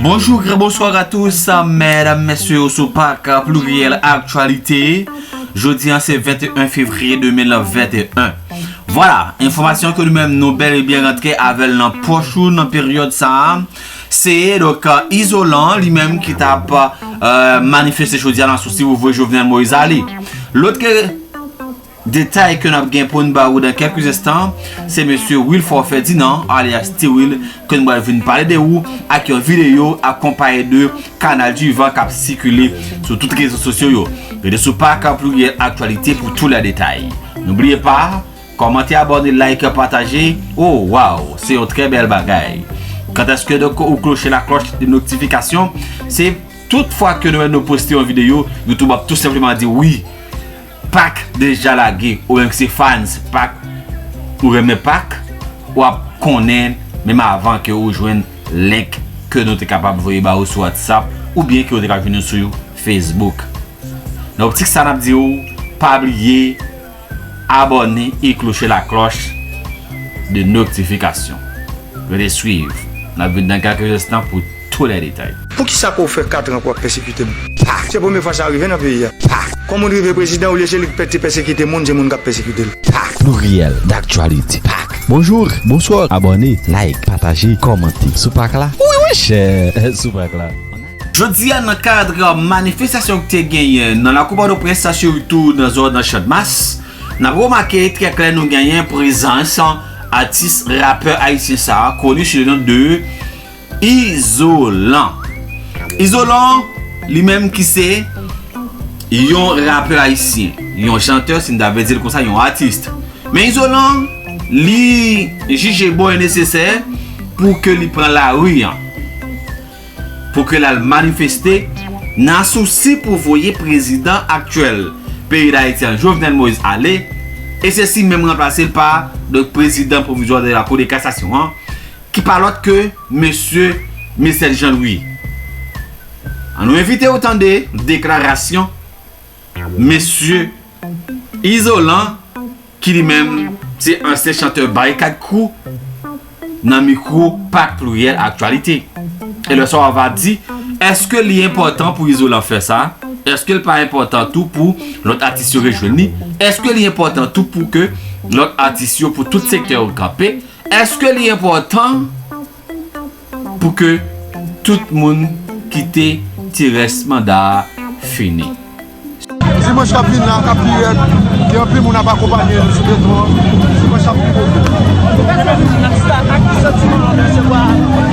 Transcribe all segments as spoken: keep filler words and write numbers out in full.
Bonjour, bonsoir à tous, mesdames, messieurs, sou Pak Pluriel Actualité. Jodi a se venteyen fevriye de mil venteyen. Vwala, enfòmasyon ke nou menm nou bèl e byen rantre avè l nan pòch ou nan peryòd sa a. Se, donk, euh, Izolan, li menm ki t ap, euh, manifeste jodi a nan sousi pou voye Jovenel Moïse ale. Lòt ke detay ke n ap gen pou n ba ou dan kèlke enstan, se mesye Wilfort Ferdinand, alyas T-Will, ke n pral vin pale de ou ak yon videyo akonpaye de Canal du Vent k ap sikile sou tout rezo sosyo yo. Rete sou Pak Pluriel Actualité pou tout lè detay. N'oubliez pas, kòmante, abòne, like, pataje. Oh, wow, se yon trè bèl bagay. Quand est-ce que, donk, ou kloche la cloche de notification? Se tout fwa ke nou, nou poste yon videyo, YouTube ap tou senpleman di wi, Pak deja lage, ou menm ki se fans Pak, ou renmen Pak, w ap konnen menm avan ke ou jwenn link ke nou te kapab voye ba ou sou WhatsApp, oubyen ke ou te ka jwenn nou sou Facebook. Nan optik sa, n ap di w, pa bliye abòne e kloche la cloche de notification. Rete swiv. N ap vin nan kèlke enstan pou tou lè detay. Poukisa ke w fè kat an ke w ap pèsekite m? Se premye fwa sa rive nan peyi a. Kon moun rive prezidan, olye se li k pè-, te pèsekite moun, se moun k ap pèsekite l. Pak Pluriel d'Actualité. Pak. Bonjour, bonsoir, abòne, like, pataje, kòmante. Sou Pak la? Wi, wi, chè, sou Pak la. Jodi a, nan kad manifestasyon ki te genyen nan lakou Pòtoprens, siritou nan zòn nan Channmas, n ap remake trè klè nou genyen prezans atis rapè ayisyen sa a, koni sou le non de Izolan. Izolan, li menm ki se yon rapè ayisyen, yon chantè, si n ta vle di l konsa, yon atis. Men Izolan, li jije bon e nesesè pou ke li pran lari an, pou ke l al manifeste nan sousi pou voye prezidan aktyèl peyi Dayiti an, Jovenel Moïse, ale, e sesi menm ranplase l pa, donk, prezidan pwovizwa de la Cour de cassation an, ki pa lòt ke mesye Michel Jean Louis. An nou envite w tande deklarasyon mesye Izolan, ki li menm se ansyen chantè Barikad Crew, nan mikwo Pak Pluriel Actualité. E lè sa w ap di, èske li enpòtan pou Izolan fè sa? Èske l pa enpòtan tou pou lòt atis yo rejwenn li? Èske li enpòtan tou pou ke lòt atis yo, pou tout sektè yo kanpe? Èske li enpòtan pou ke tout moun kite ti rès manda a fini? Dimanch k ap vin la, k ap pi rèd, gen anpil moun ap akonpanye nou sou beton an. Dimanch ap pi beau. N ap sa ak ki santiman w ap resevwa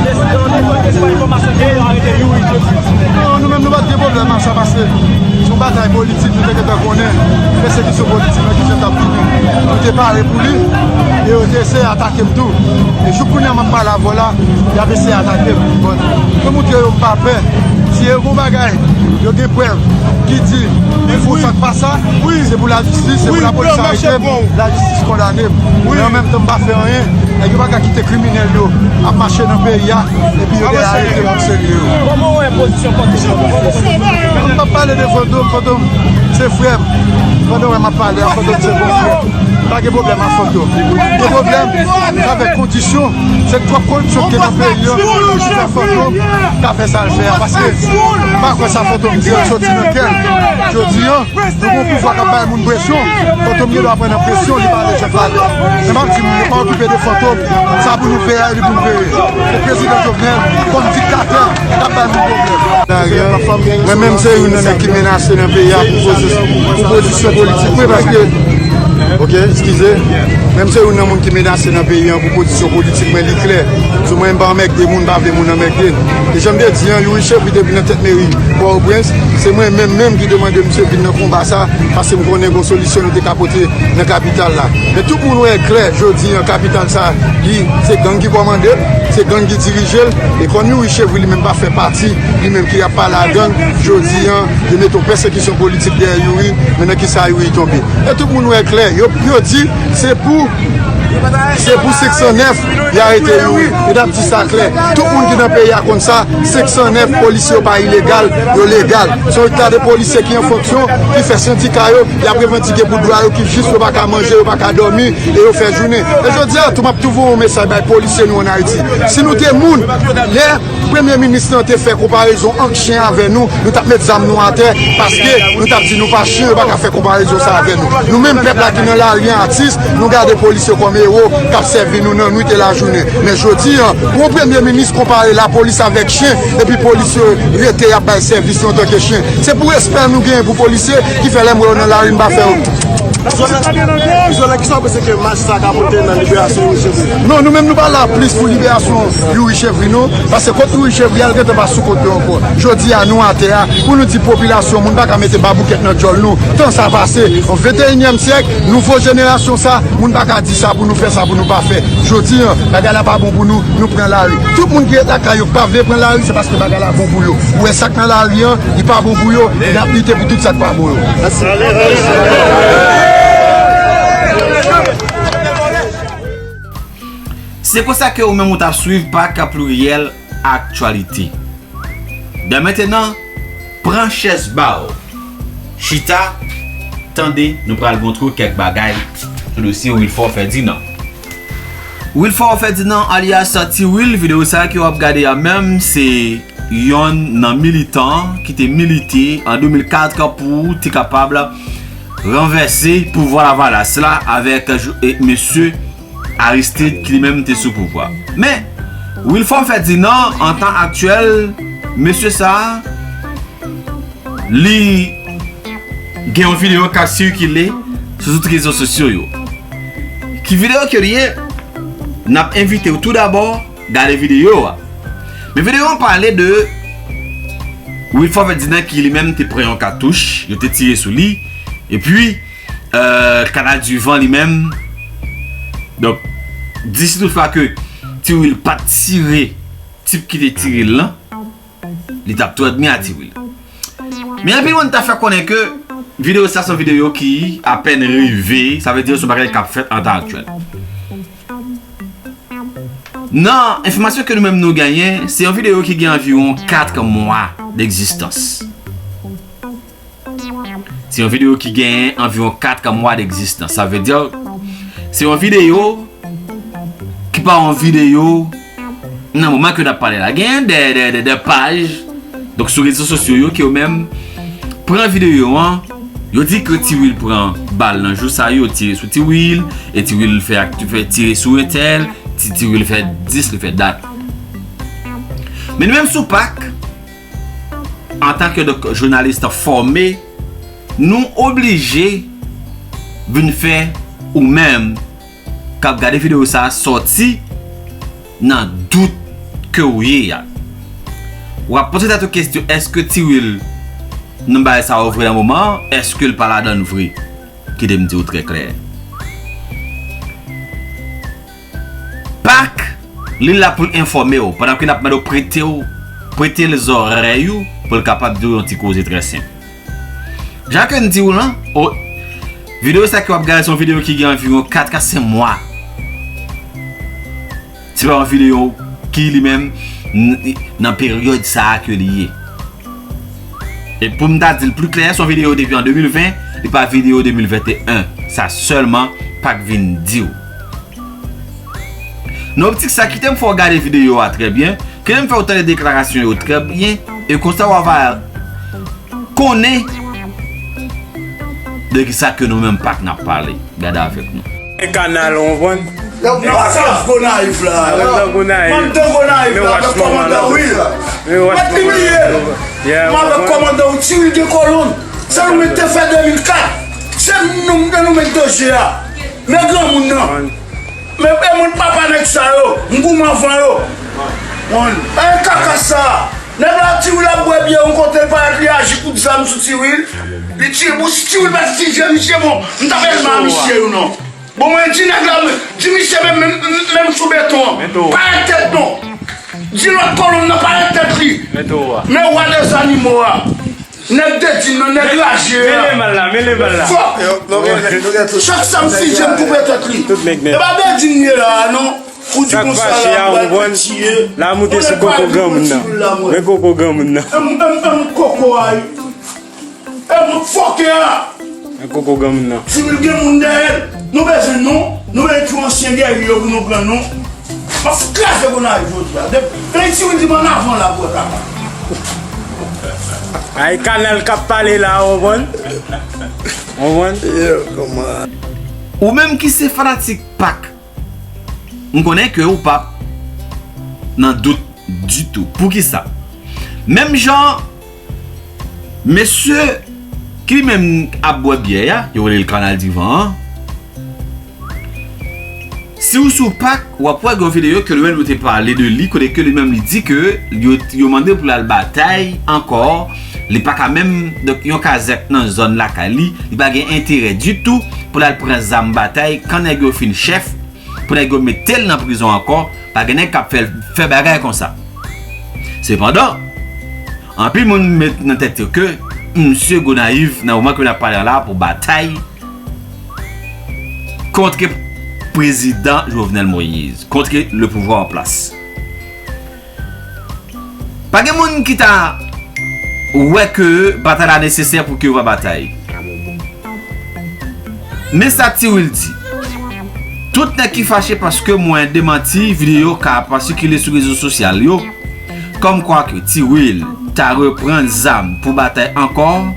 prezidan an, e kòm resevwa enfòmasyon ke yo arete Youri jodi? Non, nou menm nou pa t gen pwoblèm ak sa, paske se yon batay politik, nou te gentan konnen pèsekisyon politik lan ki fèt ap vini. Nou te pare pou li, e yo te eseye atake m tou. E jouk kounye a m ap pale avè w la, y ap eseye atake m. Bon, mwen montre yo m pa pè. Si yo gon bagay, yo gen prèv ki di m fè yon sa k pa sa, se pou lajistis, se pou lapolis arete m, lajistis kondane m. Men an menm tan m pa fè anyen, nèg yo pa ka kite kriminèl yo ap mache nan peyi a, epi yo dèyè arete moun serye yo. Kòman w wè pozisyon Fantom? M p ap pale de Fantom, Fantom se frè m. Pandan w wè m ap pale a, Fantom se bon frè m. Pa gen pwoblèm ak Fantom. Gen pwoblèm avèk kondisyon. Se twòp koripsyon ki gen nan peyi an ki fè Fantom ka fè sa l fè a. Paske m pa kwè sa Fantom di an soti nan kè l. Jodi an, nou gen yon pouvwa k ap bay moun presyon. Fantom gen dwa pran nan presyon, li pale jan l pale. Men m ap di moun yo pa okipe de Fantom. Sa pou nou peye a, e li pou n peye. Se prezidan Jovenel, kòm diktatè, k ap bay moun pwoblèm. Mwen menm se youn nan nèg ki menase nan peyi a pou pozisyon, pou pozisyon politik mwen, paske, ok, eskize, menm se youn nan moun ki menase nan peyi a pou pozisyon politik mwen, li klè. Sou mwen, m pa anmègde moun, m pa vle moun anmègde m. E jan m te di an, Youri Chevry te vin nan tèt meri Pòtoprens, se mwen menm menm ki te mande misye vin nan konba sa, paske m konnen gon solisyon nou te ka pote nan kapital la. Men tout moun wè klè, jodi an, kapital sa, li, se gang ki kòmande l, se gang ki dirije l, e kòm Youri Chevry li menm pa fè pati, li menm ki ap pale a gang, jodi an, yo mete yon pèsekisyon politik dèyè Youri, men nan kisa Youri tonbe? E tout moun wè klè, yo, yo di, se pou Se pou senk san nèf, y arete Youri. Yo t ap di sa klè. Tout moun ki nan peyi a konn sa, senk san nèf polisye yo pa ilegal, yo legal. Se yon ta de polisye ki an fonksyon, ki fè sendika yo, y ap revandike pou dwa yo ki jis, yo pa ka manje, yo pa ka dòmi, e yo fè jounen. E jodi a tou, m ap tou voye yon mesaj bay polisye nou ann Ayiti. Si nou te moun, lè Premye minis lan te fè konparezon ant chen avè nou, nou t ap met zam nou atè, paske nou t ap di nou pa chen, yo pa ka fè konparezon sa avè nou. Nou menm pèp la ki nan lari an, atis, nou gade polisye kòm ewo k ap sèvi nou nan nwit e lajounen. Men jodi a, pou yon premye minis konpare lapolis avèk chen, epi polisye rete y ap bay sèvis yo antanke chen. Se pou respè nou genyen pou polisye ki fè lè m wè yo nan lari, m pa fè yo. Zòlè, kisa w panse ke mach sa ka pote nan liberasyon Youri Chevrier? Non, nou menm nou pa la plis pou liberasyon Youri Chevrier, non. Paske kont Youri Chevrier al gentan pa sou kont yo ankò. Jodi a, nou atè a, pou nou di popilasyon, moun pa ka mete baboukèt nan djòl nou. Tan sa pase, an venteyinyèm syèk, nouvo jenerasyon sa, moun pa ka di sa pou nou fè, sa pou nou pa fè. Jodi a, bagay la pa bon pou nou, nou pran lari. Tout moun ki ret lakay yo, ki pa vle pran lari, se paske bagay la bon pou yo. Ou wè sa k nan lari an, li pa bon pou yo, y ap lite pou tout sa k pa bon yo. Se konsa ke ou menm ou t ap swiv Pak Pliryèl Aktyalite. Dè mentenan, pran chèz ba w, chita, tande, nou pral montre w kèk bagay sou dosye Wilfort Ferdinand. Wilfort Ferdinand alyas Ti Wil, videyo sa a ke w ap gade a menm, se yonn nan militan ki te milite an de mil kat pou te kapab ranvèse pouvwa Lavalas la avèk, e, mesye Aristide ki li menm te sou pouvwa. Men, Wilfort Ferdinand, an tan aktyèl, mesye sa a, li gen yon videyo k ap sikile sou tout rezo sosyo yo. Ki videyo ke li ye? N ap envite w tou dabò gade videyo a. Men videyo an pale de Wilfort Ferdinand ki li menm te pran yon katouch, yo te tire sou li, epi, euh, Kanal Divan li menm, donk, di si toutfwa ke Ti Wil pa t tire tip ki te tire l lan, li t ap twò èdmi a Ti Wil. Men anpil moun ta fè konnen ke videyo sa se yon videyo ki apèn rive, sa vle di se yon bagay k ap fèt an tan aktyèl. Nan enfòmasyon ke nou menm nou genyen, se yon videyo ki gen anviwon kat mwa degzistans. Se yon videyo ki gen anviwon kat mwa degzistans. Sa vle di, se yon videyo ki pa yon videyo nan moman ke n ap pale la. Gen de, de, de, de paj, donk, sou rezo sosyo yo, ke yo menm pran videyo an, yo di ke Ti Wil pran bal nan jou sa yo, yo tire sou Ti Wil, e Ti Wil fè ak, fè tire sou entèl, Ti, Ti Wil fè dis, li fè dat. Men nou menm sou Pak, antanke, donk, jounalis fòme, nou oblije vin fè ou menm k ap gade videyo sa a sòti nan dout ke w ye a. W ap poze tèt ou kesyon, èske Ti Wil nan bagay sa yo vre nan moman an? Èske l pa ladann vre? Kite m di w trè klè. Pak, li la pou l enfòme w, pandan ke n ap mande w prete w, prete l zòrèy ou, pou l kapab di w yon ti koze trè senp. Jan ke n di w lan, o, videyo sa ke w ap gade, se yon videyo ki gen anviwon kat ka senk mwa. Se pa yon videyo ki li menm n-, nan peryòd sa a ke li ye. E pou m ta di l pli klè, se yon videyo depi an de mil ven, li pa videyo de mil venteyen. Sa sèlman Pak vin di w. Nan optik sa, kite m fè w gade videyo a trè byen, kite m fè w tande deklarasyon yo trè byen, e konsa w a va konnen de kisa ke nou menm Pak n ap pale. Gade avèk nou. E kanal, w konprann? Nan Gonayiv la. Nan Gonayiv. Mwen nan Gonayiv la, avèk kòmandan Wil. Mwen bliye. Mwen avèk kòmandan Wil, Ti Wil gen kolonn. Se nou menm te fè de mil kat. Se nou, nou menm danje a. Men granmoun nan. Men e moun papa nèg sa yo. M goumen anvan yo. Mwen, e kaka sa. Nèg la Ti Wil ap bwè byè yon kote, l parèt li aji kout zam sou Ti Wil. Li tire, bon, si Ti Wil pa t tire misye, bon, m t ap elma misye yo non. Bon, mwen di nèg la, mwen di misye menm, menm, menm sou beton an. Parèt tèt non. Di lòt kolonn nan parèt tèt li. Men wa dèzanimo a. Nèg de Bedin nan nèg raje a. Mele mal la, mele mal la. Fòk. Yo, nou gen, nou gen tout. Chak sa m fizye m koupe tèt li. Tout nèg nèt. E pa Bedin ye la non. Ou di konsa la, ou pral tiye. La moute sou koko granmoun nan. Men koko granmoun nan. M, m, m koko a. E m fòkè a. Men koko granmoun nan. Ti Wil gen moun dèyè l. Nou bezwen non. Nou bezwen tou ansyen gèri yo pou nou pran non. M ap kraze Gonayiv jodi a. Depi Ti Wil di m ann avan la pou wè kaka. Ay kanal k ap pale la, ou konprann? Ou konprann? Yo, kòman? Ou menm ki se fanatik Pak, m konnen ke ou p ap nan dout ditou. Poukisa? Menm jan mesye ki li menm ap bwè byè a, yo rele l Kanal Divan an, si w sou Pak, w ap wè gen yon videyo ke li menm li te pale de li, kote ke li menm li di ke yo, yo mande pou l al batay ankò, li pa ka menm, donk, yon kazèk nan zòn lakay li, li pa gen enterè ditou pou l al pran zam batay, kan nèg yo fin chèf, pou nèg yo mete l nan prizon ankò, pa gen nèg k ap fè l fè bagay konsa. Sepandan, anpil moun met nan tèt yo ke misye Gonayiv, nan moman ke n ap pale an la, pou batay contre président Jovenel Moïse, contre le pouvoir en place. Pa gen moun ki ta wè ke batay la nesesè pou ke yo pa batay. Men sa Ti Wil di. Tout nèg ki fache paske mwen demanti videyo k ap sikile sou rezo sosyal yo, kòmkwa ke Ti Wil ta reprann zam pou batay ankò,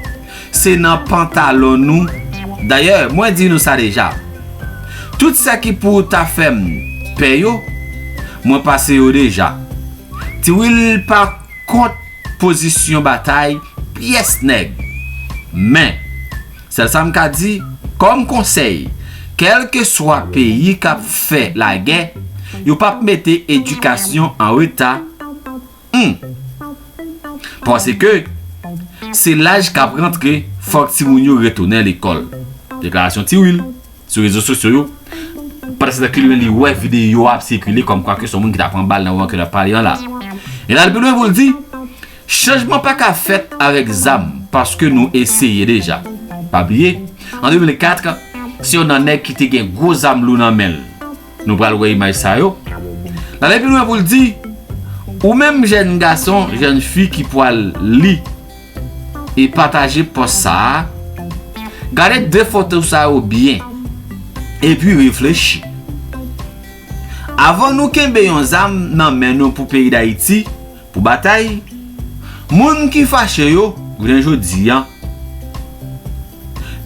se nan pantalon nou. Dayè, mwen di nou sa deja. Tout sa ki pou ta fè m pè yo, mwen pase yo deja. Ti Wil pa kont pozisyon batay pyès nèg. Men, sèl sa m ka di, kòm konsèy, kèlkeswa peyi k ap fè lagè, yo p ap mete edikasyon an reta. Hmm. Paske se laj k ap rantre, fòk timoun yo retounen lekòl. Deklarasyon Ti Wil sou rezo sosyo yo, pandan se tan ke li menm li wè videyo a ap sikile kòmkwa ke se yon moun ki ta pran bal nan moman ke n ap pale an la. E l al pi lwen pou l di, chanjman pa ka fèt avèk zam, paske nou eseye deja. Pa bliye, an de mil kat, se youn nan nèg ki te gen gwo zam lou nan men l. Nou pral wè imaj sa yo. L ale pi lwen pou l di, ou menm jèn gason, jèn fi ki pral li e pataje pòs sa a, gade de foto sa yo byen, epi reflechi. Avan nou kenbe yon zam nan men nou pou peyi Dayiti, pou batay, moun ki fache yo, jounen jodi a,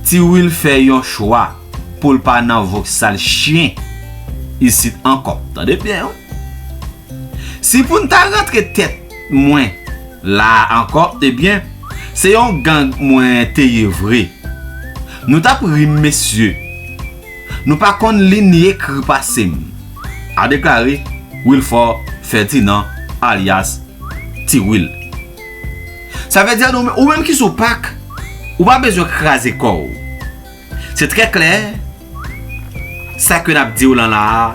Ti Wil fè yon chwa pou l pa nan voksal chen isit ankò. Tande byen, wi. Si pou n ta rantre tèt mwen la a ankò, ebyen, se yon gang mwen te ye vre. Nou t ap ri m, mesye. Nou pa konn li ni ekri pase m, a deklare Wilford Ferdinand, alyas Ti Wil. Sa vle di, nou, ou menm ki sou Pak, ou pa bezwen kraze kò w. Se trè klè, sa ke n ap di w lan la a,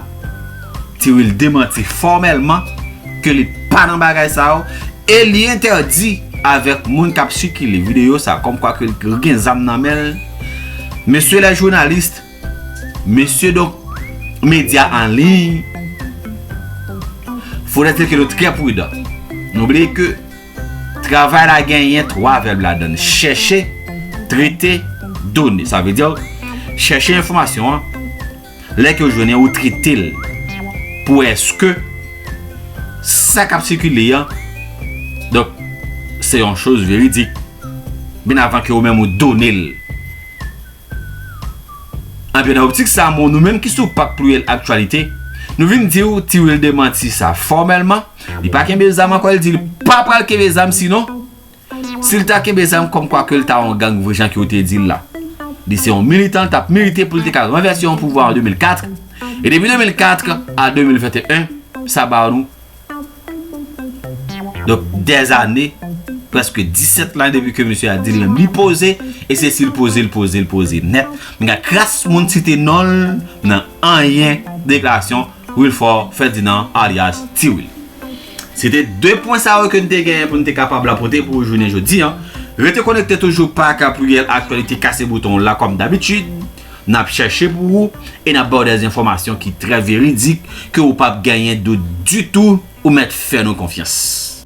Ti Wil demanti fòmèlman ke li pa nan bagay sa yo, e li entèdi avèk moun k ap sikile videyo sa, kòmkwa ke l gen zam nan men l. Mesye lè jounalis, mesye donk medya an liy, fodre ke nou trè pridan. Nou bliye ke travay la genyen twa vèb ladan l, chèche, trete, done. Sa vle di, chèche enfòmasyon an, lè ke w jwenn li, ou trete l pou èske sa k ap sikile an, donk, se yon choz veridik, byen avan ke ou menm ou done l. Anben, nan optik sa, nou menm ki sou Pak Pluriel Aktyalite, nou vin di w Ti Wil demanti sa fòmèlman. Li pa kenbe zam ankò, li di li pa pral kenbe zam, sinon, si l ta kenbe zam, kòmkwa ke l ta yon gang vre jan ke yo te di l la. Li se yon militan, l t ap milite pou l te ka ranvèse yon pouvwa an de mil kat. E depi de mil kat a de mil venteyen, sa ba nou donk, dèzane, prèske disèt lane depi ke misye a di li menm li poze, e se si l poze, l poze, l poze nèt. Men gen kras moun site non l nan anyen deklarasyon Wilford Ferdinand, alyas Ti Wil. Se te de pwen sa yo ke n te genyen pou n te kapab pote pou jounen jodi a. Rete konekte toujou pa Kapriyèl Aktyalite Kase Bouton la kòm dabitid. N ap chèche pou ou e n ap ba w dè enfòmasyon ki trè veridik ke ou p ap genyen dout ditou, ou mèt fè nou konfyans.